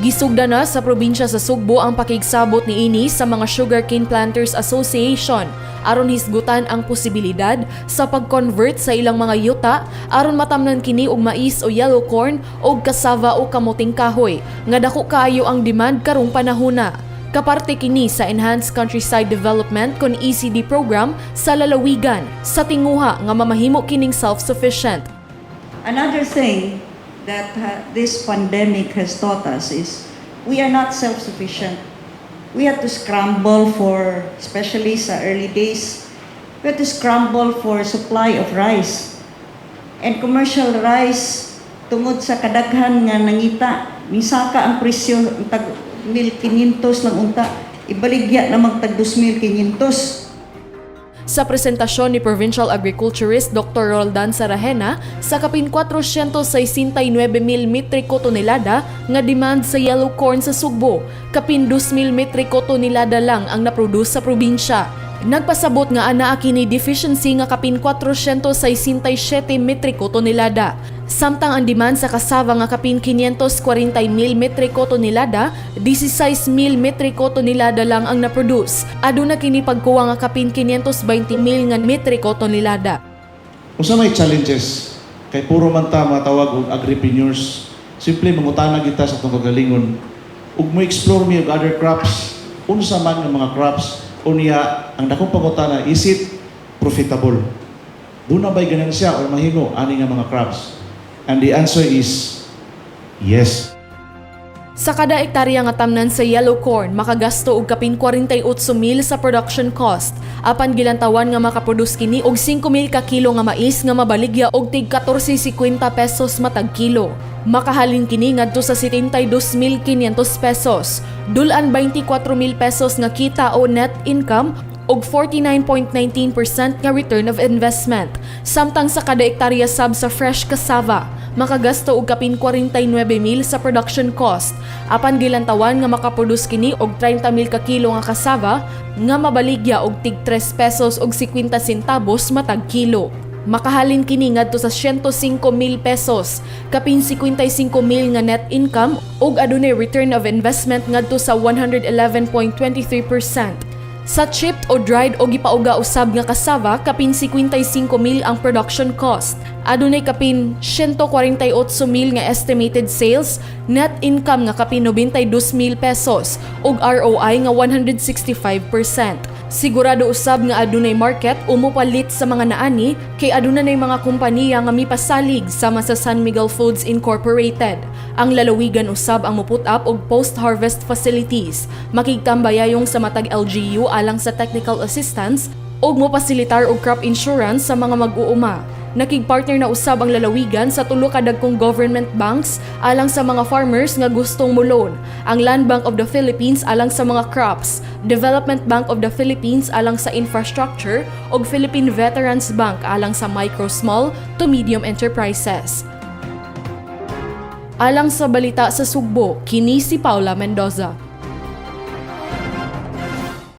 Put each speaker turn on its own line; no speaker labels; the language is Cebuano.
Gisugda na sa probinsya sa Sugbo ang pakigsabot niini sa mga Sugarcane Planters Association aron hisgutan ang posibilidad sa pag-convert sa ilang mga yuta aron matamnan kini og mais o yellow corn o cassava o kamuting kahoy nga dako kaayo ang demand karong panahona. Kaparte kini sa Enhanced Countryside Development kon ECD program sa lalawigan sa tinguha nga mamahimo kining self-sufficient.
Another thing that this pandemic has taught us is we are not self-sufficient. We had to scramble for, especially sa early days, we had to scramble for supply of rice. And commercial rice, tungod sa kadaghan nga nangita, misaka ang presyo, ang tag 1,500 lang unta, ibaligya namang tag 2,500.
Sa presentasyon ni Provincial Agriculturist Dr. Roldan Sarahena sa kapin 469 mil metriko tonelada nga demand sa yellow corn sa Sugbo, kapin 2,000 metriko tonelada lang ang naproduce sa probinsya. Nagpasabot nga anaa kini deficiency nga kapin 467 metriko tonelada. Samtang ang demand sa kasava nga kapin 540 mil metriko tonelada, 16 mil metriko tonelada lang ang naproduce. Aduna kini pagkuwang nga kapin 520 mil nga metriko tonelada.
Unsa may challenges? Kay puro man ta matawag og agripreneurs. Simple mangutana kita sa atong kagalingon. Ug mo explore mi og other crops. Unsa man nga mga crops? Unya ang dakong pangutana, is it profitable? Duna ba'y ganansya or mahimo ani nga mga crops? And the answer is yes.
Sa kada ektarya nga tamnan sa yellow corn, makagasto og kapin 48 mil sa production cost. Apan gilantawan nga makaproduce kini og 5 mil ka kilo nga mais nga mabaligya og tig 14.50 pesos matag kilo. Makahalin kini ngadto sa 72,500 pesos. Dul-an 24 mil pesos nga kita o net income og 49.19% nga return of investment. Samtang sa kada ektarya sab sa fresh cassava, makagasto og kapin 49 mil sa production cost. Apan gilantawan nga makaproduce kini og 30 mil ka kilo nga cassava nga mabaligya og tig 3 pesos og 50 centavos matag kilo. Makahalin kini ngadto sa 105 mil pesos, kapin 55 mil nga net income ug adunay return of investment ngadto sa 111.23%. Sa chipped o dried o gipauga usab nga kasava, kapin 55 mil ang production cost. Adunay kapin 148 mil nga estimated sales, net income nga kapin 92 mil pesos ug ROI nga 165%. Sigurado usab nga adunay market o mopalit sa mga naani kay aduna nay mga kompanya nga mipasalig sama sa San Miguel Foods Incorporated. Ang lalawigan usab ang muput up og post-harvest facilities, makigtambayayong sa matag LGU alang sa technical assistance ug mopasilitar og crop insurance sa mga mag-uuma. Nakig-partner na usab ang lalawigan sa tulo ka dagkong government banks alang sa mga farmers nga gustong mo-loan. Ang Land Bank of the Philippines alang sa mga crops, Development Bank of the Philippines alang sa infrastructure ug Philippine Veterans Bank alang sa micro, small to medium enterprises. Alang sa Balita sa Sugbo, kini si Paula Mendoza.